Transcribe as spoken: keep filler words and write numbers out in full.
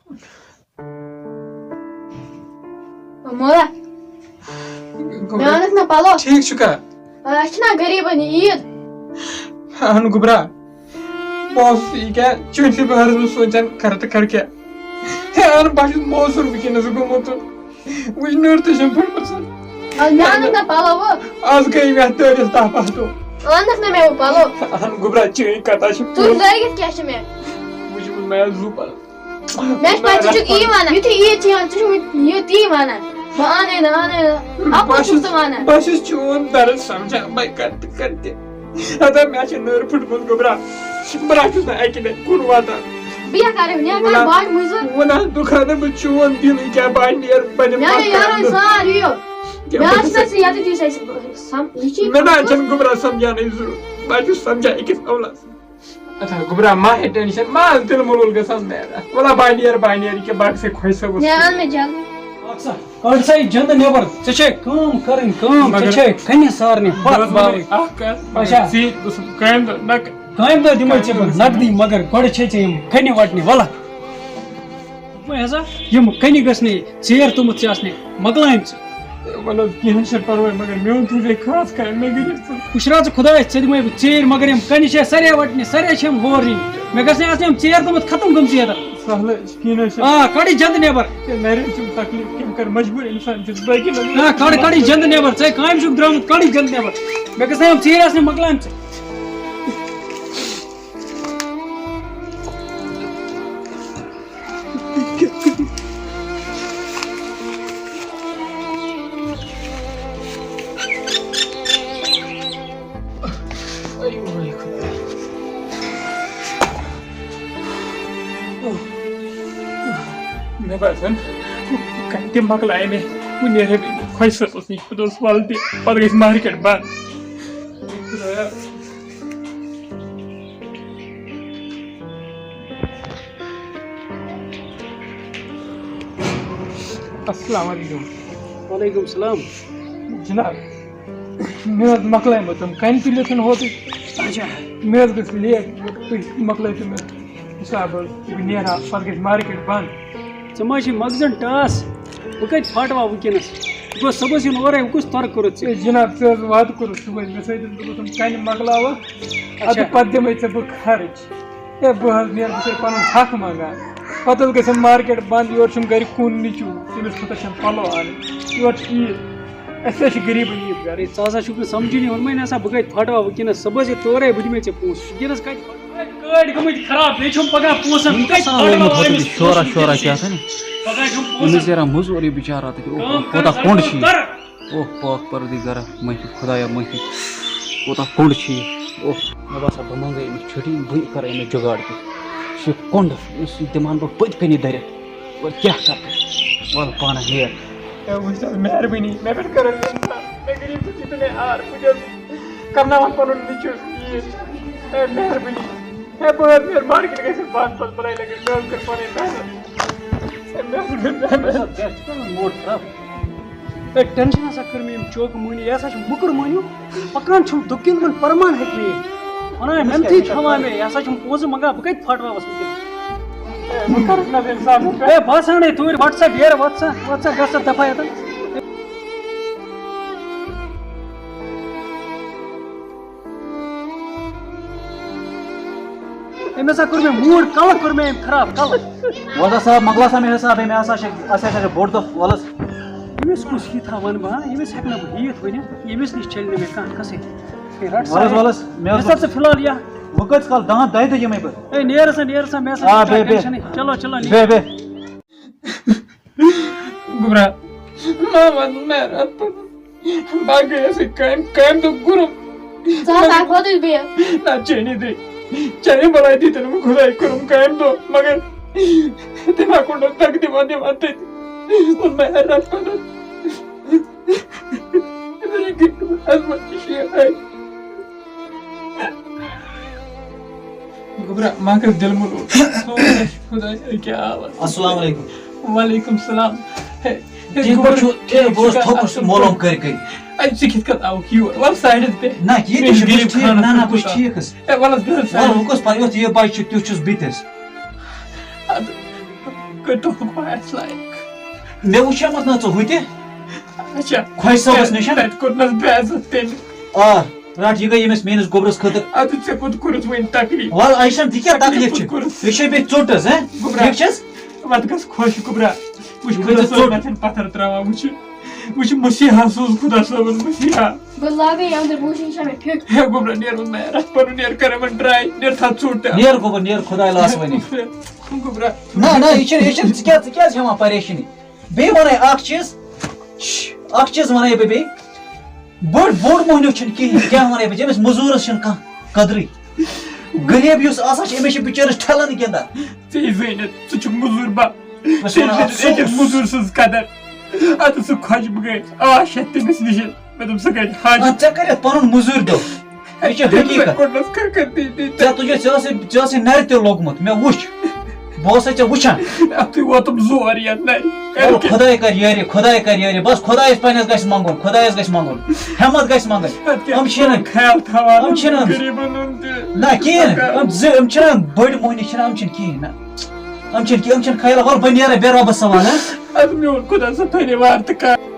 مولا، مےٚ اَنَکھ نا پَلو؟ ٹھیٖک چھُکھا؟ آ، اَسہِ چھِنہ غریٖبَن یہِ عیٖد۔ اَہَن گوٚبرا، بہٕ اوسُس یہِ کیٛاہ چٲنۍسٕے بارَس منٛز سونٛچان، کَرٕ تہٕ کَرٕ کیٛاہ؟ ہے اَہَن، بہٕ چھُس موزوٗر وٕنکیٚنَس گوٚمُت۔ وٕچھ نٔر تہِ چھَم پھٔٹمٕژ۔ آ، مےٚ اَنَکھ نا پَلو وۄنۍ؟ آز گٔے مےٚ اَتھ دٲرِس دَہ باہ دۄہ۔ اَنَکھ نا مےٚ وۄنۍ پَلو؟ اَہَن گوٚبرا، چٲنۍ کَتھا چھِ ژٕ پوٚز۔ لٲگِتھ کیٛاہ چھِ مےٚ؟ وٕچھ، وٕچھ مےٚ آز زُو پَلو۔ مےٚ چھِ پَتہ ژٕ چھُکھ یی وَنان، یُتھُے عیٖد چھِ یِوان، ژٕ چھُکھ یہِ تی وَنان، بہٕ اَنَے نہٕ، اَنَے نہٕ، اَپُز بہٕ چھُکھ ژٕ چھُس، وَنان۔ بہٕ چھُس چون درد سَمجھان، بَے کَرٕ تہٕ کَرٕ کیٛاہ؟ ہتا مےٚ چھِ نٔر پھٕٹمٕژ گوٚبرا، بہٕ نہ چھُس نہٕ اَکہِ لَٹہِ کُن واتان۔ بہٕ کیٛاہ کَرٕ، مےٚ وَنان، کَرٕ باج مٔزوٗر۔ وَنان دُکھا نہٕ بہٕ چون دِل، یہِ کیٛاہ باے نیر بَنہِ میٛانیو پَتھ یارو کَرٕ۔ سارِوٕیو، کیٛاہ مےٚ بہٕ آسہِ نہ چھُس ژٕ یَتَتھ یُس اَسہِ سَم-، یہِ چھِ مےٚ نہ چھَنہٕ گوٚبرا سَمجھانٕے ضروٗرت، بہٕ چھُس سَمجھان أکِس اَولَس۔ اچھا گوٚبرا، ما ہے ٹینشن، ما دِل ملوٗل گژھان میرا۔ وَلہ بہٕ نیرٕ، بہٕ نیرٕ یہِ کیٛاہ بہٕ گژھٕ خۄش صٲبَس۔ ہے اَن مےٚ جلدی۔ اَکھ سا، کڑ سا یہِ جنٛدٕ نٮ۪بر۔ ژےٚ چھے کٲم کَرٕنۍ، کٲم، ژےٚ مگر چھے کَنہِ سارنہِ بہٕ پَتھ حظ وَنَے باوٕنۍ۔ اَکھ کَتھ، مگر اچھا۔ ژیٖرۍ اوسُم کامہِ دۄہ نَقٕد۔ کامہِ دۄہ دِمَے ژےٚ بہٕ نقدٕے، مگر گۄڈٕ چھے ژےٚ یِم کَنہِ وَٹنہِ، وَلہ۔ وۄنۍ ہسا یِم کَنہِ گٔژھ نہٕ ژیر توٚمُت ژےٚ آسنہِ مۄکلٲمژٕ۔ وَلہٕ حظ، کینٛہہ نہٕ حظ چھُنہٕ پَرواے، مگر میون تھٲیزِ خاص خیال، مےٚ گٔے رِژھ۔ وٕچھ راتھ ژٕ خۄدایَس، ژےٚ دِمَے بہٕ ژیٖرۍ، مگر یِم کَنہِ چھےٚ سارے وَٹنہِ، سارے چھَم ہورنہِ۔ مےٚ گژھِ نہٕ آسنہِ یِم ژیر توٚمُت ختم گٔمژٕ یَتَن۔ سہلٕے چھُ، کینٛہہ نہٕ حظ چھُنہٕ۔ آ، کَڑ یہِ جنٛدٕ نٮ۪بر۔ ہے، مےٚ رٔٹۍ یِم تکلیٖف، کیٛاہ کَرٕ، مجبوٗر اِنسان چھُس بہٕ۔ ییٚکیٛاہ مےٚ آ، کَڑ، کَڑ یہِ جنٛدٕ نٮ۪بر، ژےٚ کامہِ چھُکھ درٛامُت، کَڑ یہِ جنٛدٕ نٮ۪بر۔ مےٚ گژھِ نہٕ یِم ژیٖرۍ آسنہِ مۄکلٲمژٕ۔ مےٚ باسان، کَتہِ مۄکلایہِ مےٚ۔ وۄنۍ نیرٕ ہا بہٕ خۄجہِ صٲبَس نِش، بہٕ دوٚپُس، وَلہٕ تہِ، پَتہٕ گژھِ مارکیٹ بنٛد۔ خۄدایا۔ السلام علیکم۔ وعلیکم السلام۔ جناب، مےٚ حظ مۄکلایمو تِم کَنہِ تُلِتھ ہوتُے۔ اچھا۔ مےٚ حظ گٔژھ لیٹ، تُہۍ مۄکلٲیتو مےٚ حساب حظ، بہٕ نیرٕ ہا، پَتہٕ گژھِ مارکیٹ بنٛد۔ ژٕ ما چھِ مۄکھ زَن ٹاس؟ بہٕ کَتہِ پھاٹوا وٕنکیٚنَس؟ بہٕ گوٚژھ صُبحَس یُن اورَے، وۄنۍ کُس ترٕ کوٚرُتھ ژےٚ؟ ہے جناب، ژٕ حظ وعدٕ کوٚرُتھ صُبحَس، مےٚ سۭتۍ دوٚپُتھ تِم کَنہِ مۄکلاوَکھ، اچھا۔ اَدٕ پَتہٕ دِمَے ژےٚ بہٕ خرٕچ۔ ہے، بہٕ حظ نیرٕ، بہٕ چھُسے پَنُن حق منٛگان۔ پَتہٕ حظ گژھِ مارکیٹ بنٛد، یورٕ چھُنہٕ گَرِ کُن نیٚچوٗ، تٔمِس خٲطرٕ چھَنہٕ پَلو اَنٕنۍ۔ یورٕ چھِ عیٖد، اَسہِ حظ چھِ غریٖبَن عیٖد گَرٕ۔ ہے، ژٕ ہسا چھُکھ نہٕ سَمجھٲنی، ووٚنمَے نہ سا، بہٕ کَتہِ پھاٹوا وٕنکیٚنَس، صُبحَس یہِ تورَے، بہٕ دِمَے ژےٚ پونٛسہٕ۔ وٕنکیٚنَس کَتہِ پھاٹوا؟ کٲڑۍ گٔمٕتۍ خراب، بیٚیہِ چھُم پَگاہ پونٛسَن، وٕنکیٚس کَتہِ آو پھاٹوا ووٚنمُت أمِس شورا پونٛسَن؟ شورا کیٛاہ تھانۍ؟ پَگاہ چھُم پونٛسَن۔ أمِس ذرا مٔزوٗرٕے بِچارٕ، تَتہِ کٲم کر کوٗتاہ سا، کوٚنٛڈ کٲم چھُ یہِ؟ کر۔ اوہ پاک پروردگارا، معٲفی خۄدایا، معٲفی۔ کوٗتاہ کوٚنٛڈ چھُ یہِ۔ اوہ، مےٚ باسان بہٕ منٛگَے أمِس چھُٹی، بٕے کَرٕ أمِس جُگاڑ کینٛہہ۔ یہِ چھُ کوٚنٛڈ، یُس یہِ دِمہٕ ہا بہٕ پٔتۍ کَنی دٔرِتھ۔ وۄنۍ کیٛاہ کَرٕ؟ وَلہٕ پانہٕ ہیر۔ ہے وٕچھ حظ، مہربٲنی، مےٚ پٮ۪ٹھ کَر حظ احسان۔ مےٚ کٔرِو تُہۍ، دِتو مےٚ آر، بہٕ تہِ حظ کَرناوَن پَنُن نیٚچوٗ عیٖد۔ ہے مہربٲنی۔ ہے بہٕ حظ نیرٕ مارکیٹ گٔژھِتھ بنٛد، پَتہٕ بَلاے لَگن، مےٚ حظ کٔر پَنٕنۍ محنت۔ ہے مہربٲنی، مہربٲنی۔ ہے، ٹینشن ہسا کٔر مےٚ ییٚمۍ چوکہٕ مٔہنِو، یہِ ہسا چھُ موٚکُر مٔہنِو، پکان چھُم دُکہٕ کِنۍ، دوٚپُن پرمان ہیٚکہِ نہٕ یِتھ۔ وَنان، أمِس محنتٕے کیٛاہ چھِ کھٮ۪وان مےٚ، یہِ ہسا چھُم پونٛسہٕ منٛگان، بہٕ کَتہِ پھاٹراوَس وٕنکیٚنَس؟ ہے، وۄنۍ کَرُکھ نہ حظ اِنصاف۔ ہے، بہٕ ہسا اَنَے توٗرۍ، وَٹ سا بیرٕ، وَٹ سا، وَٹ سا، گژھ سا دَفا ییٚتٮ۪ن۔ أمۍ ہسا کوٚر مےٚ موٗڈ کَلہٕ، کوٚر مےٚ أمۍ خراب کَلہٕ۔ وۄزا صاحب، مۄکلا سا مےٚ حساب، مےٚ ہسا چھِ، اَسہِ ہسا چھِ بوٚڑ دۄہ، وَلہٕ حظ۔ ییٚمِس کُس یہِ تھا وَنہٕ بہٕ، ہا؟ ییٚمِس ہٮ۪کہٕ نہٕ بہٕ ہیٚتھ ؤنِتھ، ییٚمِس نِش چَلہِ نہٕ مےٚ کانٛہہ قٕصٕے۔ ہے، رَٹ سا وَلہٕ حظ، یہِ۔ وَلہٕ حظ، مےٚ ہسا ہسا ژٕ فِلحال یہِ۔ وۄنۍ کۭتِس کال؟ دَہَن دۄیہِ دۄہہِ یِمَے بہٕ۔ ہے، نیر سا، نیر سا، مےٚ ہسا آ، چھِ بیٚہہ، بیٚہہ۔ ٹٮ۪نشَنٕے۔ چلو، چلو، نیر۔ بیٚہہ، بیٚہہ۔ گوٚبرا، ما وَن مےٚ رَٹھ پَنُن۔ باقٕے ٲسٕے کامہِ، کامہِ دۄہ گُرُم۔ ژٕ ہسا کھوتُس بیٚیہِ۔ نہ، چٲنی دٕے۔ چٲنی بَلاے دیٖتَن وۄنۍ خۄداے گُرُم کامہِ دۄہ، مگر تٔمۍ ہا کوٚڑ نہٕ دَگ دِوان دِوان تٔتۍ۔ ووٚن مےٚ، ہے، رَٹھ پَنُن۔ عظمت چھِ شیر۔ گوٚبرا، ما کر دِل مُلوٗل۔ سون خۄداے، کیٛاہ حال؟ السلام علیکم۔ وعلیکم السلام۔ ہے، ہے، ٹھیٖک گوٚبرا، پٲٹھۍ چھُو؟ ٹھیٖک، بہٕ اوسُس چھُکھا تھوٚکُس اَصٕل مولوم پٲٹھۍ؟ کٔرۍ کٔرۍ۔ اے، ژٕ کِتھ کٔنۍ آوُکھ یور؟ وَلہٕ سایڈَس بیٚہہ۔ نہ، ییٚتہِ مےٚ چھُس غریٖب ٹھیٖک، خانَس نہ، نہ، منٛز بہٕ چھُس چھُکھ ژٕ۔ ٹھیٖک حظ۔ اے، وَلہٕ حظ، بیٚہہ حظ وَلہٕ، سایڈَس۔ وۄنۍ کُس پَتہٕ یُتھ یہِ بَچہِ چھُ، تیُتھ چھُس بہٕ تہِ حظ۔ اَدٕ، پٮ۪ٹھ تُلُکھ وۄنۍ اَسہِ لایق۔ مےٚ وٕچھے مت نہ ژٕ ہُتہِ اچھا۔ خۄش صٲبَس نِش، ہا؟ تَتہِ کوٚر نَس بے عزت تٔمۍ۔ آ، رَٹ، یہِ گٔے ییٚمِس میٲنِس گوٚبرَس خٲطرٕ۔ اَدٕ ژےٚ کوٚت کوٚرُتھ وۄنۍ تکلیٖف؟ وَل، یہِ چھَنہٕ تہِ کیٛاہ تکلیٖف چھِ؟ کوٚرُتھ۔ یہِ چھے بیٚیہِ ژوٚٹ حظ، ہہ؟ گوٚبرا۔ ٹھیٖک چھَس؟ وَتہٕ گژھ خۄش گوٚبرا۔ وٕچھ یہِ خۄدا گٔے صٲب ژوٚٹ۔ مَتھٮ۪ن پَتھر ترٛاوان، وٕچھ۔ وٕچھ مسیحا سوز خۄدا صٲبَن مسیحا۔ بہٕ لاگے یَوٕ تہٕ بہٕ وٕچھِ یہِ چھا مےٚ فِٹ۔ ہے گوٚبرا، نیر وۄنۍ مےٚ رَٹھ پَنُن نیر، کَرے وۄنۍ ٹراے، نیر تھاو ژوٚٹ تہِ۔ نیر گوٚبُر، نیر، خۄداے لاس وَنہِ۔ گوٚبرا۔ نہ، نہ، یہِ چھُنہٕ، یہِ چھُنہٕ، ژٕ کیٛاہ، ژٕ کیٛازِ ہٮ۪وان پریشٲنی؟ بیٚیہِ وَنَے اَکھ چیٖز، شش، اَکھ چیٖز وَنَے بہٕ بیٚیہِ، بٔڑ، بوٚڑ مۄہنیو چھُنہٕ کِہیٖنۍ، کیٛاہ وَنَے بہٕ، ییٚمِس مٔزوٗرَس چھُنہٕ کانٛہہ قدرٕے۔ غریٖب یُس آسان چھُ، أمِس چھِ بِچٲرِس ٹھٮ۪لَن گِنٛدان۔ ژےٚ زٲنِتھ، ژٕ چھُکھ مٔزوٗر با۔ بہٕ چھُس وَنان، ژےٚ زٲنِتھ، أکِس افسوس۔ مٔزوٗر سٕنٛز قدر۔ اَدٕ سُہ خۄش بہٕ گٔیَس، آش ہٮ۪تھ تٔمِس نِش۔ مےٚ دوٚپ، سُہ گژھِ حج۔ آ، ژےٚ کَرٮ۪تھ پَنُن مٔزوٗرۍ دۄہ۔ یہِ چھِ حقیٖقت۔ کوٚرنَس کھر کھر دی دی۔ ژےٚ تُجے، ژےٚ ٲسٕے، ژےٚ ٲسٕے نَرِ تہِ لوٚگمُت، مےٚ وٕچھ۔ بہٕ اوسَے ژےٚ وٕچھان۔ اَتھٕے ووتُم زور یَتھ نَرِ۔ او، خۄداے کَرِ یٲری، خۄداے کَرِ یٲری، بَس خۄدایَس پنٛنِس گژھِ منٛگُن، خۄدایَس گژھِ منٛگُن، ہٮ۪مَت گژھِ منٛگُن۔ یِم چھِنہٕ، خیال تھاوان یِم چھِنہٕ۔ غریٖبَن ہُنٛد تہِ۔ نہ، کِہیٖنۍ۔ یِم زٕ، یِم چھِنہٕ بٔڑۍ مۄہنی چھِنہٕ، یِم چھِنہٕ کِہیٖنۍ، نہ۔ یِم چھِنہٕ کِہیٖنۍ، یِم چھِنہٕ خیال، وَلہٕ بہٕ نیرَے، بیٚہہ رۄبَس حوالہٕ، ہہ؟ اَدٕ میون خۄدا صٲب تھٲینَے وارٕ تہٕ کار۔